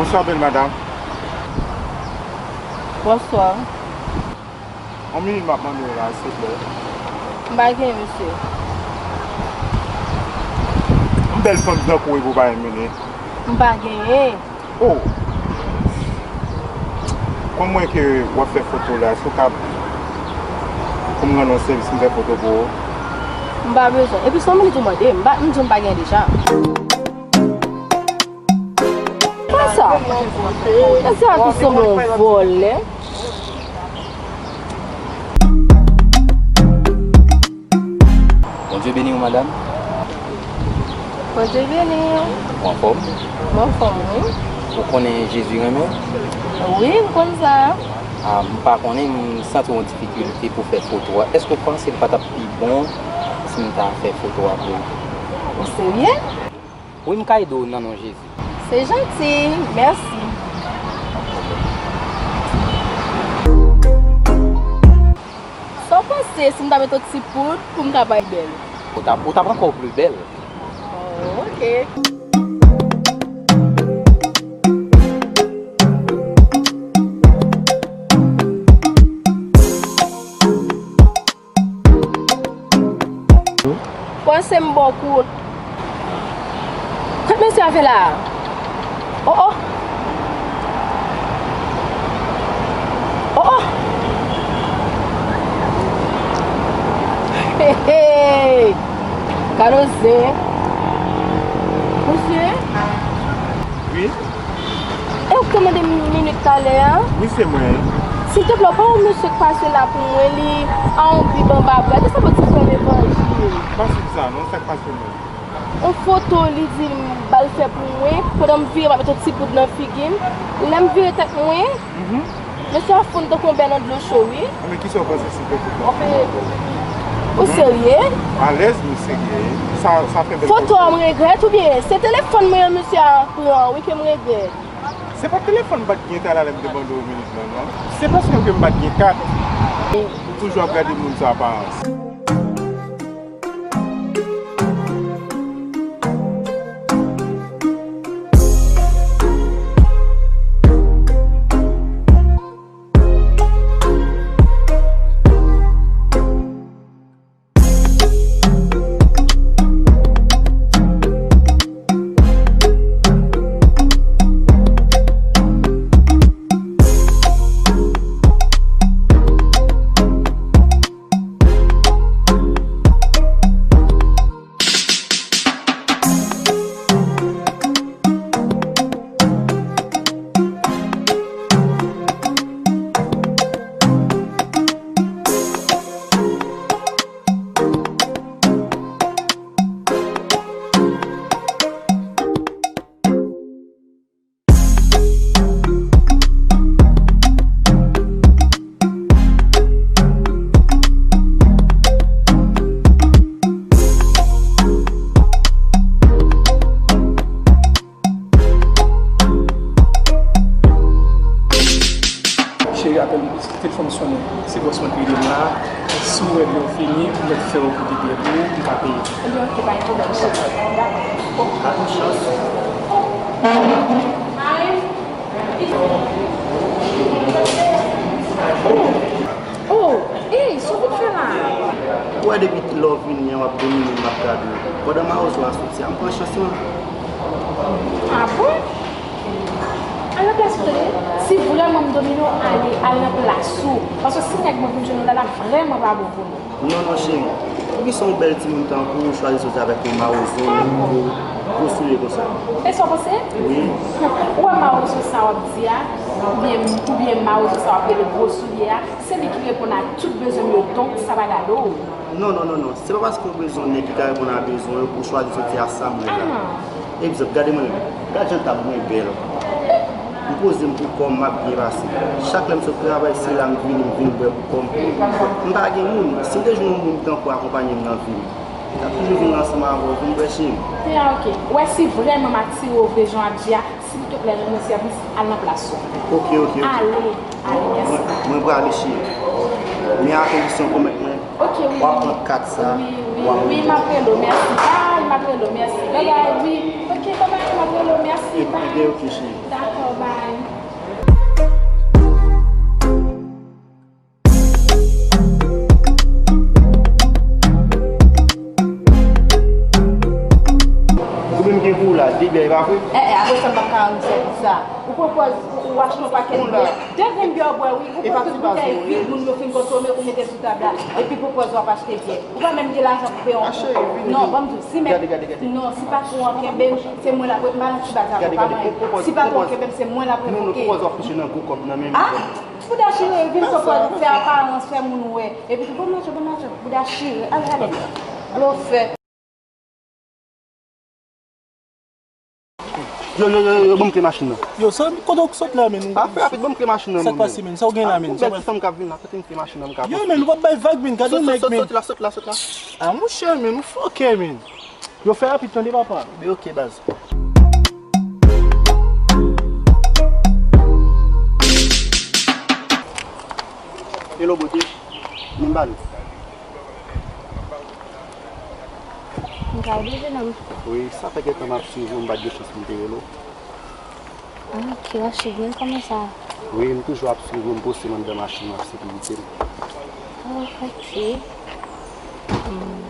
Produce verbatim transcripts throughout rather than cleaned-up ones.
Bonswa, bèl madanm. Bonswa. Yon minit, m ap mande w la, silvouplè. M pa gen, mesye. Yon bèl fanm tankou w, epi w pa menm mennen. M pa genyen. Oh! Kòm m wè ke w ap fè foto la, èske w kab pou m rann w sèvis, m fè foto pou ou? M pa bezwen. Epi se yon minit ou mande, m pa, m di w m pa gen deja. Sa? Mesye a tou sanble yon vòlè. Bondye beni w, madanm. Bondye beni w. Ou anfòm? M anfòm, wi. Ou konnen Jezi renmen w? Wi, m konn sa. A, m pa konnen, m santi yon difikilte pou fè foto a. Èske w panse l pa t ap pi bon si m ta fè foto a pou ou? Ou serye? Wi, m ka ede w nan non Jezi. Se janti, mèsi. Sa w panse si m ta met yon ti poud pou m ta parèt bèl? Ou t ap, ou t ap ankò pli bèl. Oh, ok. Panse m ba w kout. Kot mesye a fè la? Oh, oh. Oh, oh. Hey, hey. Gade zen. Mesye? Wi? E ou k te mande m minit talè a? Wi, se mwen. Silteplè, ou pa wè yon mesye k pase la pou mwen, li a yon bib anba bra. Desann bò ti frè levanjil. Pa sou sa, non, sa k pase mwen? Yon foto li di m ba l fè pou mwen, pandan m vire m ap met yon ti poud nan figi m. Lè m vire tèt mwen, mesye a fonn tankou yon bèl nan dlo cho, wi. Men kisa w panse si te foto a? Ou serye? Alèz, m serye. Sa, sa fè bèl foto. Foto a m regrèt oubyen se telefòn mwen an mesye a pran wi ke m regrèt? Se pa telefòn m pa t gen talè a lè m te mande w minit lan, non. Se paske ke m pa t gen kat. Ou toujou ap gade moun sou aparans. Cheri, apèl telefòn sonnen. Se bòs mwen ki rele m la. Si w wè byen w fini, ou mèt fè w koute byen pou ou, m pa peye. Ebyen, oke, pa gen pwoblèm, cheri. Dakò. Bon, pa gen chans. Oh, ey, sa w vin fè la? Ou wè depi lè w vini an, w ap domine m, m ap gade w. Pandan mawozo a soti a, m pran chans lan. Ah bon? Al nan plas ou, tande. Si vrèman m domine w, ale, al nan plas ou. Paske si nèg mwen vin jwenn ou la, l ap vrèman pa bon pou nou. Non, non, cheri. Poukisa yon bèl timoun tankou w chwazi soti avèk yon mawozo, yon gwo, gwo soulye konsa? E sa w panse? Wi. Ou wè mawozo sa w ap di a, oubyen, oubyen mawozo sa w ap rele gwo soulye a, se li ki reponn a tout bezwen m yo, donk sa pa gade w. Non, non, non, non. Se pa paske w bezwen yon nèg ki ka reponn a bezwen w pou w chwazi soti a sa mwen la. Ah. Egzanp, gade mwen menm. Gad jan tab mwen bèl. M poze m pou kò m, m ap byen pase. Chak lè m sot travay, se la m vini, m vin bwè pou kò m. M pa gen moun. Si m te jwenn yon moun tankou w akonpanye m nan vi m, m t ap toujou vin ansanm avè w, vin bwè, cheri. Ya, oke. Ou wè, si vrèman m atire w vre jan w ap di a, silteplè, rann mwen sèvis, al nan plas ou. Oke, oke, oke. Ale, ale, mèsi. Mwen, mwen prale, cheri. Men a kondisyon pwomèt mwen. Oke, wi. W ap pran kat sa. Wi, wi, wi, m ap rele w, mèsi. Bay, m ap rele w, mèsi. Bay, bay, wi. Oke, babay. Pablo, mèsi, bye. Ebyen, ok, cheri. Dakò, bye. Ou menm gen pou w la, de bèy, pa vre? Eh, eh, apre sa, m pa ka rann sèvis sa. Ou pran pòz, ou, ou achte yon pakèt bèy. De grenn bèy w bwè, wi. Ou pran tout boutèy vid moun yo fin konsome, ou mete sou tab la. Epi pran pòz w ap achte bèy. Ou pa menm gen lajan pou peye yon kòb. Non, ban m di w, si menm. Gade, gade, gade. Non, si patwon an kenbe m, se mwen l ap, m pa nan ti baz avè w, pa mwen. Si patwon an kenbe m, se mwen l ap revoke. Non, non, pran pòz w ap touche nan gwo kòb nan men m. Ah! Bouda chire, vin fè, fè aparans, fè moun wè. Epi tou, ban m lajan, ban m lajan. Bouda chire, ale, ale. Blofè. Yo, yo, yo, yo, ban m kle machin nan. Yo, sa, kote w sot la, men? Pa fè rapid, ban m kle machin nan, men. Sa k pase, men? Sa w gen la, men? Bèl ti fanm k ap vin la, kote m kle machin nan, m ka... Yo, men, ou p ap bay vag, men. Gade nèg, men. Sot, sot, sot la, sot la, sot la. Ah, monchè, men, nou fòkè, men. Yo, fè rapid, tande, papa. Men, ok, baz. Hello, bote. Men m pale. M ka ede, jenòm? Wi, sa fè gentan m ap swiv ou, m pa t gen chans pou m te rele w. Ah, ok, w ap swiv mwen, kòman sa? Wi, m toujou ap swiv ou, m poste m anndan machin nan ak sekirite m. Oh, ok. Hmm.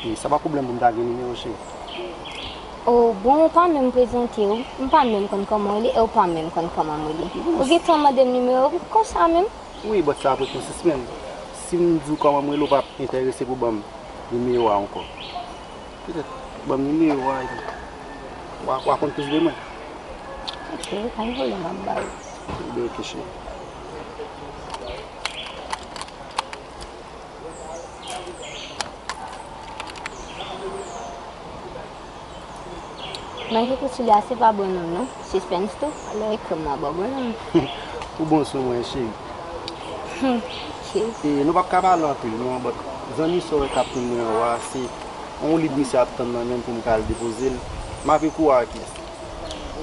E sa pa pwoblèm pou m ta gen nimewo, cheri? Oh, bon, ou pa menm prezante w. M pa menm konn kòman w rele, e w pa menm konn kòman m rele. Ou gentan mande m nimewo konsa menm? Wi, but sa ap ret yon sispenn. Si m di w kòman m rele, w p ap enterese pou ban m nimewo a ankò. Petèt, ban m nimewo a, epi w a, w a konn plis de mwen. Ok, pa gen pwoblèm, m ap ba w. Ebyen, ok, cheri. Manje pou sou li a, se pa bon non, non. Sispens tou. Alò, ekri m, m a ba w bon non. Ou bon sou mwen, cheri. Hmm, ok. E nou p ap ka pale anpil, non, but zanmi sa w wè k ap tann mwen an, se yon lid misye ap tann nan men m pou m ka al depoze l. M ap ekri w a ak yes.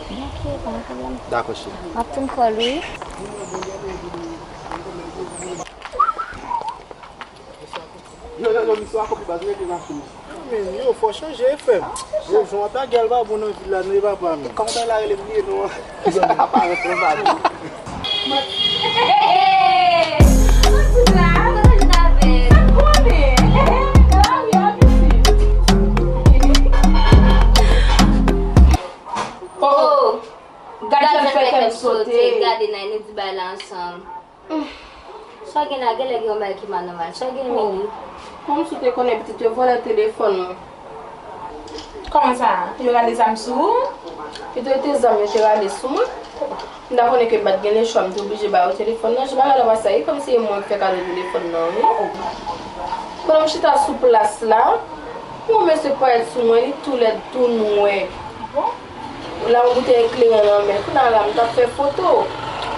Ok, pa gen pwoblèm. Dakò, cheri. M ap tann call ou, wi. Yo, yo, yo, misye a kopi baz, mete machin nan. Men, yo, fò chanje efè m. Yo, jan w ap lage a l pa bon nan vil la, non, e papa m. Kòman bagay la rele m bliye non an? Aparans lan pa bon. Manti. Hey, hey, hey. Manti la, mwen pa jwenn avè l. Sa konnen? Lari a pitit. Oh, oh. Gad jan l fè kè m sote. Gade, Nay, nou di bagay la ansanm. Hmm. Sa w gen la, genlè gen yon bagay ki pa nòmal. Sa w gen, Mili? Kòmsi w te konnen pitit yo vòlè telefòn mwen. Kòman sa? Yo rale zam sou ou? Yo te rete zam yo te rale sou mwen. M ta konnen ke m pa t gen lechwa, m te oblije ba yo telefòn nan. Jan bagay la pase a, e kòmsi e mwen ki fè kado telefòn nan, wi. Pandan m chita sou plas la, yon mesye parèt sou mwen, li tou lèd, tou nwè. Bon. La yon boutèy kleren nan men. Kounye a la, m t ap fè foto.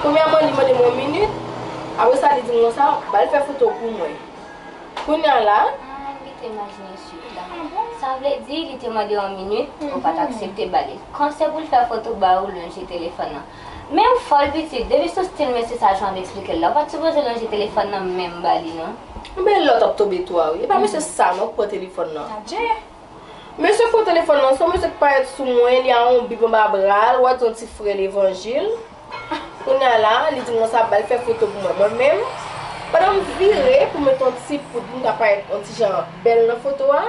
Premyèman, li mande m yon minit. Apre sa, li di m konsa, ba l fè foto pou mwen. Kounye a la. Ah, m gentan imajine suit la. Ah bon? Sa vle di, li te mande yon minit, ou pa t aksepte ba li. Kon se pou l fè foto ba ou, lonje telefòn nan. Men ou fòl pitit, depi sou stil mesye sa jan w ap eksplike l la, ou pa t sipoze lonje telefòn nan menm ba li, non. Oubyen lòt ap tonbe tou a, wi. E pa mesye sa, non, k pran telefòn nan. Adje! Mesye k pran telefòn nan, se yon mesye k parèt sou mwen, li a yon bib anba bra l, ou wè, yon ti frè levanjil. Kounye a la, li di m konsa, ba l fè foto pou mwen. Mwen menm, pandan m vire pou m met yon ti poud pou m ka parèt yon ti jan bèl nan foto a,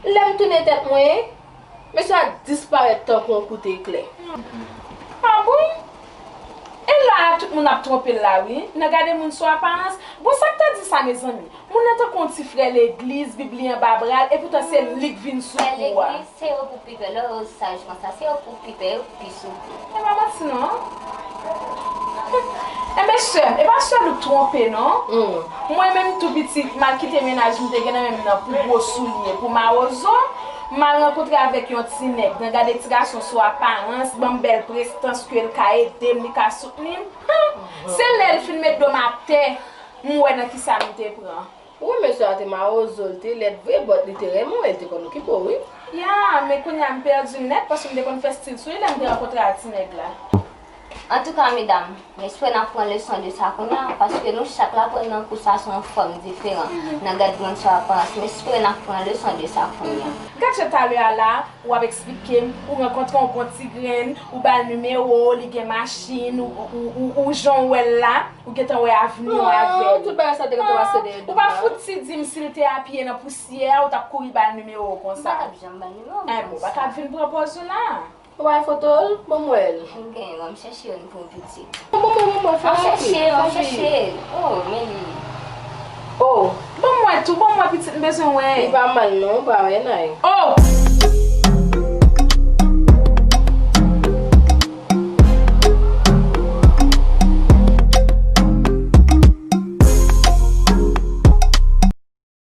lè m tounen tèt mwen, mesye a disparèt tankou yon kout eklè. Ah bon? E la a, tout moun ap twonpe l la, wi. Nan gade moun sou aparans. Bon, sa k ta di sa, mezanmi? Moun nan tankou yon ti frè legliz, bib li anba bra l, epoutan se li k vin sou kou a. Frè legliz, se yo pou pi pè. Lè yo saj konsa, se yo pou pi pè, yo pi sou kou. E pa manti, non. Enben, sè m, e pa sèl ou k twonpe, non. Mwen menm, tou piti, m al kite mennaj m te gen nan men m nan pou gwo soulye, pou mawozo. M al rankontre avèk yon ti nèg, nan gade ti gason sou aparans, ban m bèl prestans ke l ka ede m, li ka soutni m. Se lè l fin met do m atè, m wè nan kisa m te pran. Wi, mesye a te mawozo, l te lèd vre, but li te renmen w, e l te konn okipe w, wi. Ya, men kounye a m pèdi nèt, paske m te konn fè stil sou li lè m te rankontre ak ti nèg la. Antouka, medam, m espere n ap pran leson de sa kounye a, paske nou chak la pran nan kou sa sou yon fòm diferan, nan gad moun sou aparans, m espere n ap pran leson de sa kounye a. Gad jan talè a la, w ap eksplike m, ou rankontre yon bon ti grenn, ou ba l nimewo, li gen machin, ou, ou, ou, ou jan w wè l la, ou gentan wè avni w avè l. Tout bagay sa te gentan pase dèyè do m la. Ou pa fouti di m si l te apiye nan pousyè a, ou t ap kouri ba l nimewo w konsa. M pa t ap janm ba l nimewo m konsa. Enben, ou pa t ap vin pran pòz ou la. Ou bay foto l, ban m wè l. M genyen, ban m chèche youn pou ou, pitit. Ban m wè, ban m wè, fè rapid, fè rapid. M ap chèche, m ap chèche. Oh, men li. Oh. Ban m wè tou, ban m wè, pitit, m bezwen wè. Li pa mal non, ou pa wè, Nay.